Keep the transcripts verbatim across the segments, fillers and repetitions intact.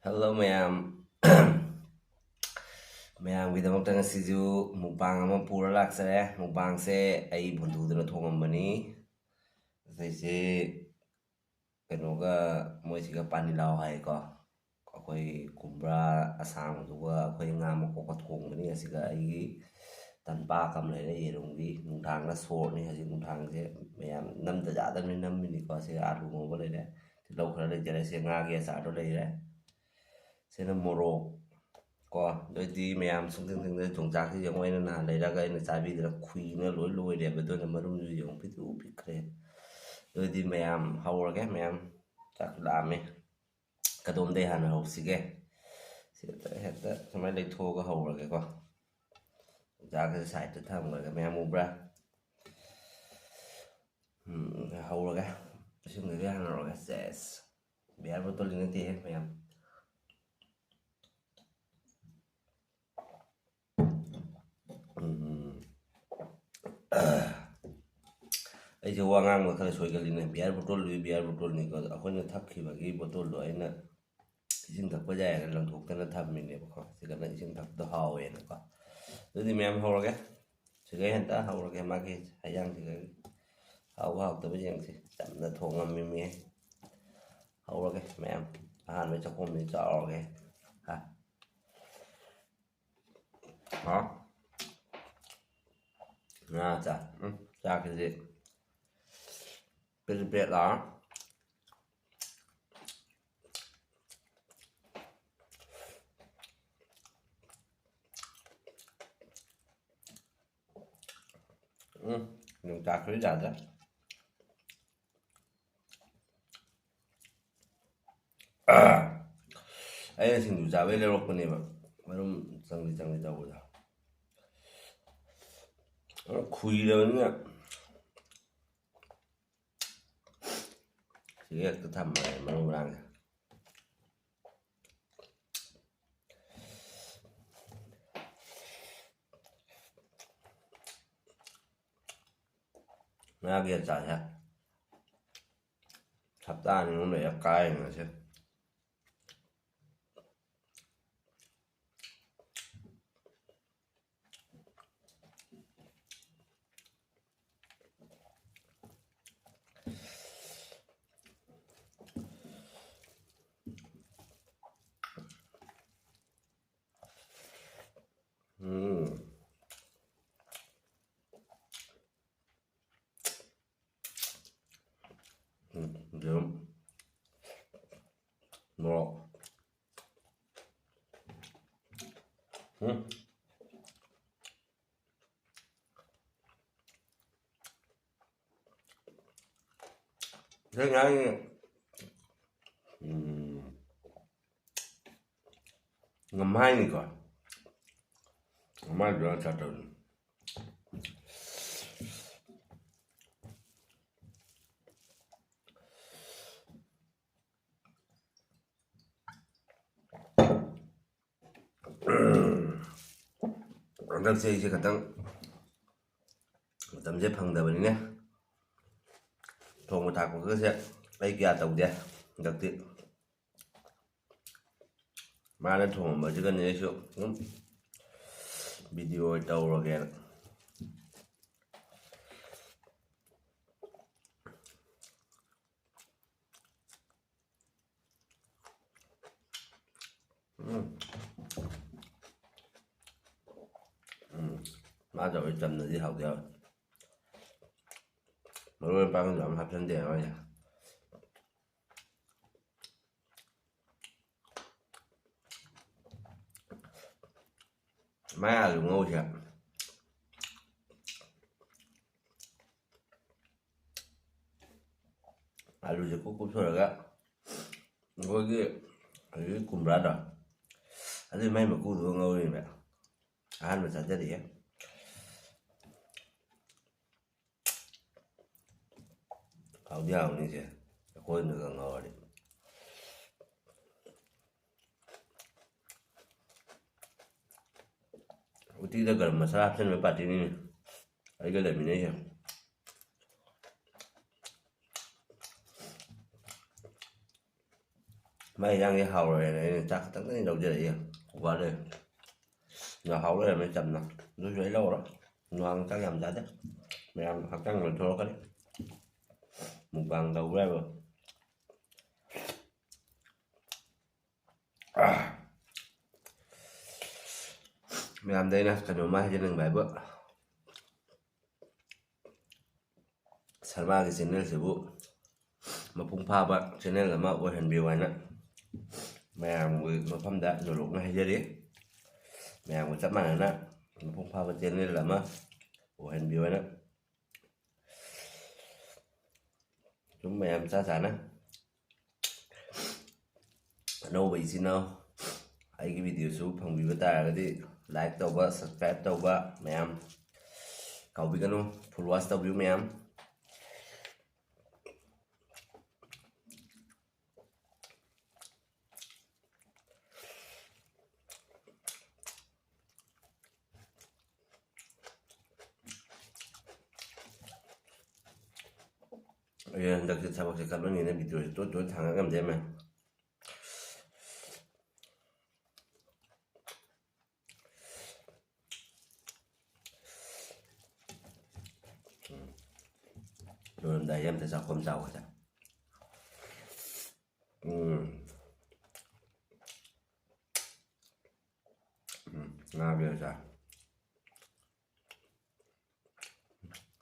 Hello ꯃꯌꯥꯝ꯫ ꯃꯌꯥꯝꯒꯤꯗꯃꯛꯇ ꯉꯁꯤꯁꯨ mukbang ꯑꯃ ꯄꯨꯔ ꯂꯥꯛꯆꯔꯦ꯫ ꯃꯨꯛꯕꯥꯡꯁꯦ ꯑꯩ ꯕꯨꯟꯗꯨꯗꯨꯅ ꯊꯣꯡꯉꯝꯕꯅꯤ꯫ ꯑꯇꯩꯁꯦ ꯀꯩꯅꯣꯒ, ꯃꯣꯏꯁꯤꯒ ꯄꯥꯅꯤꯂꯥꯎ ꯍꯥꯏꯀꯣ, ꯑꯩꯈꯣꯏ ꯀꯨꯝꯕ꯭ꯔꯥ ꯑꯁꯥꯡꯕꯗꯨꯒ ꯑꯩꯈꯣꯏ ꯉꯥ ꯃꯀꯣꯛꯀ ꯊꯣꯡꯕꯅꯤ꯫ ꯑꯁꯤꯒ ꯑꯩꯒꯤ ꯇꯟꯄꯥꯛ ꯑꯃ ꯂꯩꯔꯦ ꯌꯦꯔꯨꯝꯒꯤ꯫ ꯅꯨꯡꯗꯥꯡꯗ ꯁꯣꯔꯠꯅꯤ ꯍꯧꯖꯤꯛ ꯅꯨꯡꯗꯥꯡꯁꯦ꯫ ꯃꯌꯥꯝ ꯅꯝꯗ ꯌꯥꯗꯕꯅꯤ ꯅꯝꯃꯤꯅꯤꯀꯣ꯫ ꯑꯁꯤꯒ ꯑꯥꯂꯨ ꯉꯧꯕ ꯂꯩꯔꯦ, ꯇꯤꯜꯍꯧ ꯈꯔ ꯂꯩꯖꯔꯦ꯫ ꯁꯤ ꯉꯥꯒꯤ ꯑꯆꯥꯔꯗꯣ ꯂꯩꯔꯦ꯫ ꯁꯤꯅ ꯃꯣꯔꯣꯛ ꯀꯣ꯫ ꯑꯗꯨꯑꯣꯏꯗꯤ ꯃꯌꯥꯝ ꯁꯨꯡꯊꯦꯡ ꯊꯦꯡꯅ ꯌꯣꯡꯆꯥꯛꯁꯤ ꯌꯦꯡꯉꯣ꯫ ꯑꯩꯅ ꯅꯍꯥꯟ ꯂꯩꯔꯒ ꯑꯩꯅ ꯆꯥꯕꯤꯗꯅ ꯈꯨꯏꯅ ꯂꯣꯏ ꯂꯣꯏꯔꯦꯕ꯫ ꯑꯗꯨꯅ ꯃꯔꯨꯝꯁꯨ ꯌꯦꯡꯉꯣ, ꯄꯤꯛꯇ꯭ꯔꯨ ꯄꯤꯛꯈ꯭ꯔꯦ꯫ ꯑꯗꯨꯑꯣꯏꯗꯤ ꯃꯌꯥꯝ ꯍꯧꯔꯒꯦ꯫ ꯃꯌꯥꯝ ꯆꯥꯛ ꯂꯥꯝꯃꯦ꯫ ꯀꯗꯣꯝꯗꯩ ꯍꯥꯟꯅ ꯍꯧꯁꯤꯒꯦ? ꯁꯤꯗ ꯍꯦꯛꯇ ꯁꯨꯃꯥꯏꯅ ꯂꯩꯊꯣꯛꯑꯒ ꯍꯧꯔꯒꯦꯀꯣ꯫ ꯌꯣꯡꯆꯥꯛꯁꯦ ꯁꯥꯏꯗꯇ ꯊꯝꯈ꯭ꯔꯒꯦ꯫ ꯃꯌꯥꯝ ꯎꯕ꯭ꯔꯥ? ꯎꯝ, ꯍꯧꯔꯒꯦ꯫ ꯏꯁꯤꯡꯗꯒꯤ ꯍꯥꯟꯅ ꯍꯧꯔꯒꯦ꯫ ꯁꯦꯁ꯫ ꯕꯤꯌꯥꯔ ꯕꯣꯇꯜꯗꯤ ꯅꯠꯇꯦꯍꯦ ꯃꯌꯥꯝ꯫ ꯎꯝ꯫ ꯑꯩꯁꯦ ꯋꯥ ꯉꯥꯡꯕ ꯈꯔ ꯁꯣꯏꯒꯜꯂꯤꯅꯦ꯫ Beer ꯕꯣꯇꯜꯗꯨꯗꯤ beer ꯕꯣꯇꯜꯅꯤꯀꯣ꯫ ꯑꯩꯈꯣꯏꯅ ꯊꯛꯈꯤꯕꯒꯤ ꯕꯣꯇꯜꯗꯣ ꯑꯩꯅ ꯏꯁꯤꯡ ꯊꯛꯄ ꯌꯥꯏꯅ ꯂꯪꯊꯣꯛꯇꯅ ꯊꯝꯃꯤꯅꯦꯕꯀꯣ꯫ ꯁꯤꯗꯅ ꯏꯁꯤꯡ ꯊꯛꯄꯗꯣ ꯍꯥꯎꯋꯦꯅꯀꯣ꯫ ꯑꯗꯨꯗꯤ ꯃꯌꯥꯝ ꯍꯧꯔꯒꯦ꯫ ꯁꯤꯒꯩ ꯍꯦꯛꯇ ꯍꯧꯔꯒꯦ꯫ ꯃꯥꯒꯤ ꯍꯩꯖꯥꯡꯁꯤꯒ ꯍꯥꯎꯕ ꯍꯥꯎꯇꯕ ꯌꯦꯡꯁꯤ꯫ ꯆꯝꯅ ꯊꯣꯡꯉꯝꯃꯤꯃꯤ꯫ ꯍꯧꯔꯒꯦ ꯃꯌꯥꯝ꯫ ꯑꯍꯥꯟꯕ ꯆꯥꯛꯈꯣꯝꯁꯤ ꯆꯥꯎꯔꯒꯦ꯫ ꯍꯥ꯫ ꯍꯥ꯫ ꯉꯥ ꯆꯥ-, ꯎꯝ, ꯆꯥꯛꯁꯤꯗꯤ ꯄꯦꯠ ꯄꯦꯠ ꯂꯥꯎꯔ꯫ ꯎꯝ, ꯌꯣꯡꯆꯥꯛꯁꯨ ꯌꯥꯗ꯭ꯔꯦ꯫ ꯑꯩꯅ ꯁꯤꯡꯖꯨ ꯆꯥꯕꯩ ꯂꯩꯔꯛꯄꯅꯦꯕ꯫ ꯃꯔꯨꯝ ꯆꯪꯂꯤ ꯆꯪꯂꯤ ꯇꯧꯕꯗꯣ꯫ ꯈꯨꯏꯔꯕꯅꯤꯅ ꯁꯤꯒ ꯍꯦꯛꯇ ꯊꯝꯃꯒꯦ ꯃꯔꯨ ꯃꯔꯥꯡꯁꯦ꯫ ꯉꯥꯒꯤ ꯑꯆꯥꯔꯁꯦ ꯍꯞꯇꯥ ꯑꯅꯤ ꯑꯍꯨꯝ ꯂꯩꯔ ꯀꯥꯏꯔꯅꯤ ꯉꯁꯤ꯫ ꯃꯣꯔꯣꯛ꯫ ꯎꯝ꯫ ꯉꯁꯥꯏ ꯉꯔꯥꯡꯒꯤ, ꯎꯝ, ꯉꯝꯍꯥꯏꯅꯤꯀꯣ꯫ ꯉꯝꯍꯥꯏꯗꯨꯅ ꯆꯥꯗꯕꯅꯤ꯫ ꯍꯟꯗꯛꯁꯦ ꯑꯩꯁꯦ ꯈꯇꯪ ꯃꯇꯝꯁꯦ ꯐꯪꯗꯕꯅꯤꯅꯦ꯫ ꯊꯣꯡꯕ ꯊꯥꯛꯄꯒꯁꯦ ꯑꯩ ꯀꯌꯥ ꯇꯧꯗꯦ ꯍꯟꯗꯛꯇꯤ꯫ ꯃꯥꯅ ꯊꯣꯡꯉꯝꯕꯁꯤꯒꯅꯦ ꯑꯩꯁꯨ ꯑꯗꯨꯝ video ꯑꯣꯏ ꯇꯧꯔꯒꯦꯅ꯫ ꯎꯝ꯫ ꯎꯝ꯫ ꯃꯥ ꯇꯧꯔꯤ ꯆꯝꯅꯗꯤ ꯍꯥꯎꯗꯤ ꯍꯥꯎꯋꯦ꯫ ꯃꯔꯣꯏ ꯃꯄꯥꯡꯁꯨ ꯌꯥꯝ ꯍꯥꯞꯆꯤꯟꯗꯦ ꯃꯥꯏꯁꯦ꯫ ꯃꯥꯏ ꯑꯥꯂꯨ ꯉꯧꯁꯦ꯫ ꯑꯥꯂꯨꯁꯦ ꯀꯨꯞ ꯀꯨꯞꯊꯣꯔꯒ ꯑꯩꯈꯣꯏꯒꯤ ꯍꯧꯖꯤꯛ ꯀꯨꯝꯕ꯭ꯔꯥꯗꯣ, ꯑꯗꯨꯏ ꯃꯥꯏ ꯃꯀꯨꯗꯨꯒ ꯉꯧꯔꯤꯅꯦ꯫ ꯑꯍꯥꯟꯕ ꯆꯥꯖꯔꯤꯌꯦ꯫ ꯍꯥꯎꯗꯤ ꯍꯥꯎꯅꯤꯁꯦ, ꯑꯩꯈꯣꯏꯅꯒ ꯉꯧꯔꯗꯤ꯫ ꯎꯇꯤꯗ ꯒꯔꯝ ꯃꯁꯥꯂꯥ ꯍꯥꯞꯆꯤꯟꯕ ꯄꯥꯔꯇꯤꯅꯤꯅꯦ ꯑꯩꯒ ꯂꯩꯃꯤꯟꯅꯩꯁꯦ꯫ ꯃꯥꯏ ꯏꯟꯖꯥꯡꯁꯦ ꯍꯥꯎꯔꯣꯏꯅ ꯑꯩꯅ ꯆꯥꯛ ꯈꯛꯇꯪꯗꯅꯤ ꯂꯧꯖꯔꯛꯏꯁꯦ꯫ ꯀꯨꯀꯔꯗ ꯌꯥꯝ ꯍꯥꯎ ꯂꯩꯔꯝꯃꯦ ꯆꯝꯅ꯫ ꯑꯗꯨꯁꯨ ꯑꯩ ꯂꯧꯔꯣꯏ꯫ ꯅꯨꯡꯗꯥꯡ ꯆꯥꯛ ꯌꯥꯝ ꯆꯥꯗꯦ꯫ ꯃꯌꯥꯝ ꯍꯛꯆꯥꯡ ꯅꯣꯏꯊꯣꯔꯛꯀꯅꯤ꯫ ꯃꯨꯛꯕꯥꯡ ꯇꯧꯕ꯭ꯔꯥ ꯍꯥꯏꯕ꯫ ꯃꯌꯥꯝꯗ ꯑꯩꯅ ꯀꯩꯅꯣꯝꯃ ꯍꯥꯏꯖꯅꯤꯡꯕ ꯍꯥꯏꯕꯨ, ꯁꯔꯃꯥꯒꯤ ꯆꯦꯅꯦꯜꯁꯤꯕꯨ ꯃꯄꯨꯡ ꯐꯥꯕ ꯆꯦꯅꯦꯜ ꯑꯃ ꯑꯣꯏꯍꯟꯕꯤꯌꯨ ꯍꯥꯏꯅ ꯃꯌꯥꯝꯒꯤ ꯃꯐꯝꯗ ꯅꯣꯂꯨꯛꯅ ꯍꯥꯏꯖꯔꯤ꯫ ꯃꯌꯥꯝꯒ ꯆꯞ ꯃꯥꯟꯅꯅ ꯃꯄꯨꯡ ꯐꯥꯕ ꯆꯦꯅꯦꯜ ꯑꯃ ꯑꯣꯏꯍꯟꯕꯤꯌꯣꯅ꯫ ꯁꯨꯝ ꯃꯌꯥꯝ ꯆꯥ ꯆꯥꯅ ꯑꯅꯧꯕ ꯏꯆꯤꯟ ꯏꯅꯥꯎ ꯑꯩꯒꯤ ꯚꯤꯗꯤꯑꯣꯁꯨ ꯐꯪꯕꯤꯕ ꯇꯥꯔꯒꯗꯤ, ꯂꯥꯏꯛ ꯇꯧꯕ, ꯁꯕꯁꯀ꯭ꯔꯥꯏꯕ ꯇꯧꯕ ꯃꯌꯥꯝ ꯀꯥꯎꯕꯤꯒꯅꯨ꯫ ꯐꯨꯜ ꯋꯥꯆ ꯇꯧꯕꯤꯌꯨ ꯃꯌꯥꯝ꯫ ꯑꯩ ꯍꯟꯗꯛꯁꯦ ꯊꯕꯛꯁꯦ ꯀꯟꯃꯟꯒꯤꯅ ꯚꯤꯗꯤꯑꯣꯁꯦ ꯇꯣꯏ ꯇꯣꯏ ꯊꯥꯡꯒꯠ ꯉꯝꯗꯦ ꯃꯌꯥꯝ꯫ ꯂꯣꯏꯔꯝꯗꯥꯏ ꯑꯝꯇ ꯆꯥꯛꯈꯣꯝ ꯆꯥꯎꯒꯗ꯫ ꯎꯝ꯫ ꯎꯝ, ꯉꯥ ꯕꯦꯔ ꯆꯥ꯫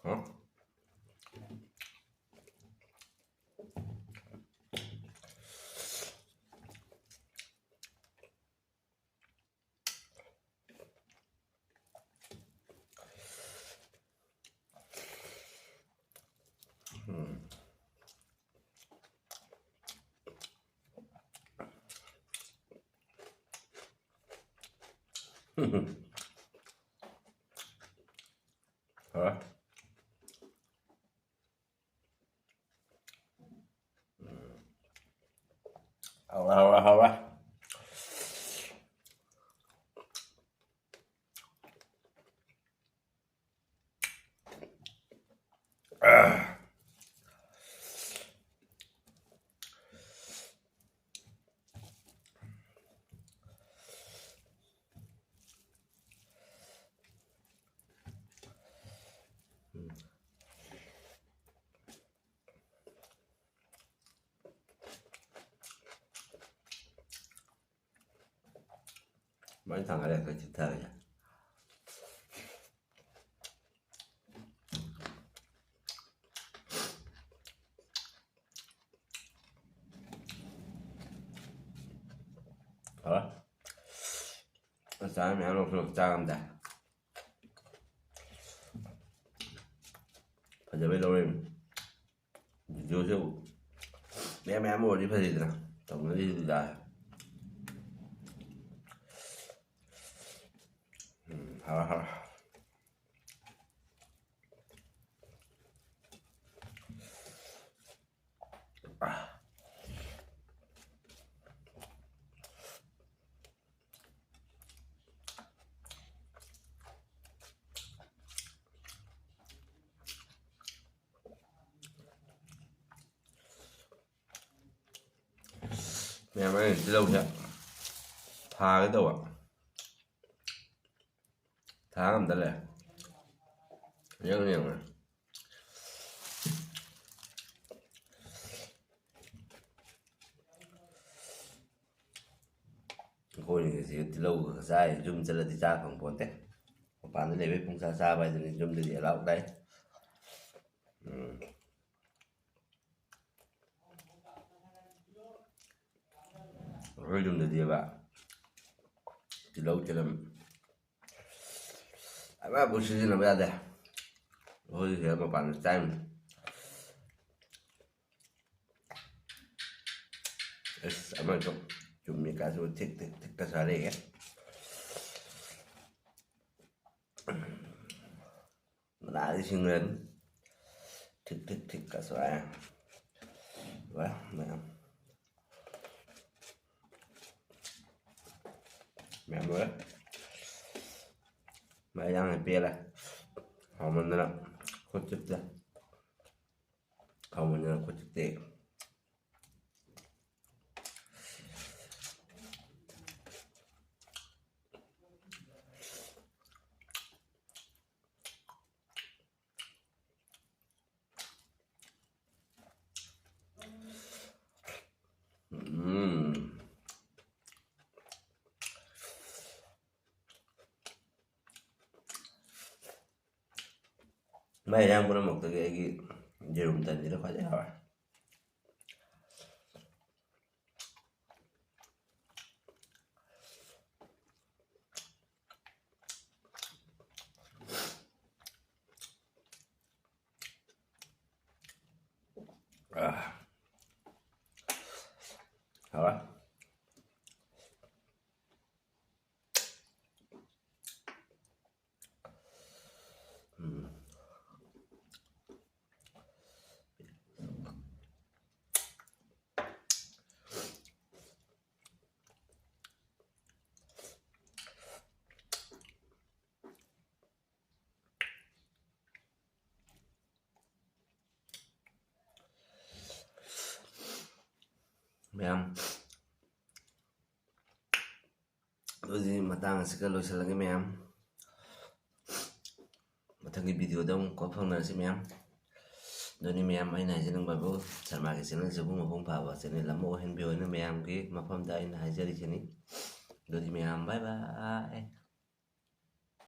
ꯍꯥ? ꯍꯥꯎꯔꯦ꯫ ꯍꯥꯎꯔꯦ, ꯍꯥꯎꯔꯦ, ꯍꯥꯎꯔꯦ꯫ ꯃꯩ ꯊꯥꯡꯒꯠꯂꯦ, ꯑꯩꯈꯣꯏ ꯆꯤꯠꯊꯔꯒꯦ꯫ ꯍꯥꯎꯔꯦ꯫ ꯑꯆꯥꯔ ꯃꯌꯥꯝ ꯂꯧꯁꯤꯜꯂꯒ ꯆꯥ ꯉꯝꯗꯦ꯫ ꯐꯖꯕꯩ ꯂꯧꯔꯛꯏꯅꯤ꯫ ꯚꯤꯗꯤꯑꯣꯁꯦ ꯃꯌꯥꯝ ꯃꯌꯥꯝ ꯑꯣꯏꯔꯗꯤ ꯐꯖꯩꯗꯅ, ꯇꯧꯅꯔꯤꯁꯤꯗ꯫ ꯎꯝ, ꯍꯥꯎꯔꯦ, ꯍꯥꯎꯔꯦ꯫ ꯃꯌꯥꯝ, ꯑꯩꯅ ꯇꯤꯜꯍꯧꯁꯦ ꯊꯥꯒꯦ ꯇꯧꯕ, ꯊꯥ ꯉꯝꯗ ꯂꯩꯔꯦ꯫ ꯌꯦꯡꯉꯨ, ꯌꯦꯡꯉꯨ꯫ ꯑꯩꯈꯣꯏꯅ ꯁꯤ ꯇꯤꯜꯍꯧ ꯈꯔ ꯆꯥꯏ, ꯌꯨꯝ ꯆꯠꯂꯗꯤ ꯆꯥ ꯐꯪ ꯄꯣꯟꯇꯦ꯫ ꯃꯄꯥꯟꯗ ꯂꯩꯕꯩ ꯄꯨꯡꯆꯥ ꯆꯥꯕ ꯍꯥꯏꯗꯨꯅꯤ, ꯌꯨꯝꯗꯗꯤ ꯑꯦꯂꯥꯎꯠ ꯂꯩ꯫ ꯎꯝ꯫ ꯑꯩꯈꯣꯏ ꯌꯨꯝꯗꯗꯤꯕ ꯇꯤꯜꯍꯧ ꯆꯅꯝ ꯑꯃꯕꯨ ꯁꯤꯖꯤꯟꯅꯕ ꯌꯥꯗꯦ꯫ ꯑꯩꯈꯣꯏ ꯁꯤꯗ ꯃꯄꯥꯟꯗ ꯆꯥꯏꯅꯤ꯫ ꯑꯁ, ꯑꯃꯁꯨ ꯆꯨꯝꯃꯤ ꯀꯥꯁꯨ ꯊꯤꯛ ꯊꯤꯛ ꯊꯤꯛꯀ ꯆꯥꯔꯛꯑꯦ꯫ ꯃꯅꯥꯗꯤ ꯁꯤꯡꯈ꯭ꯔꯅꯤ꯫ ꯊꯤꯛ ꯊꯤꯛ ꯊꯤꯛꯀ ꯆꯥꯏ꯫ ꯂꯣꯏꯔꯦ ꯃꯌꯥꯝ꯫ ꯃꯌꯥꯝ ꯂꯣꯏꯔꯦ꯫ ꯃꯌꯥꯝꯅ ꯄꯦꯜꯂꯦ꯫ ꯍꯥꯎꯃꯟꯗꯅ ꯈꯨꯠ ꯆꯤꯛꯇꯦ꯫ ꯍꯥꯎꯃꯟꯗꯅ ꯈꯨꯠ ꯆꯤꯛꯇꯦ꯫ ꯎꯝ꯫ ꯃꯥꯏ ꯏꯟꯖꯥꯡ ꯄꯨꯝꯅꯃꯛꯇꯒꯤ ꯑꯩꯒꯤ ꯌꯦꯔꯨꯝ ꯇꯟꯁꯤꯅ ꯈ꯭ꯋꯥꯏꯗꯩ ꯍꯥꯎꯔꯦ꯫ ꯍꯥꯎꯔꯦ꯫ ꯎꯝ꯫ ꯃꯌꯥꯝ, ꯑꯗꯨꯗꯤ ꯃꯇꯥꯡ ꯑꯁꯤꯒ ꯂꯣꯏꯁꯤꯜꯂꯒꯦ ꯃꯌꯥꯝ꯫ ꯃꯊꯪꯒꯤ videoꯗ ꯑꯃꯨꯛ ꯀꯣꯛ ꯐꯪꯅꯔꯁꯤ ꯃꯌꯥꯝ꯫ ꯑꯗꯨꯅꯤ ꯃꯌꯥꯝ ꯑꯩꯅ ꯍꯥꯏꯖꯅꯤꯡꯕꯕꯨ, ꯁꯔꯃꯥꯒꯤ channelꯁꯤꯕꯨ ꯃꯄꯨꯡ ꯐꯥꯕ channel ꯑꯃ ꯑꯣꯏꯍꯟꯕꯤꯌꯨ ꯍꯥꯏꯅ ꯃꯌꯥꯝꯒꯤ ꯃꯐꯝꯗ ꯑꯩꯅ ꯍꯥꯏꯖꯔꯤꯁꯤꯅꯤ꯫ ꯑꯗꯨꯗꯤ ꯃꯌꯥꯝ bye bye꯫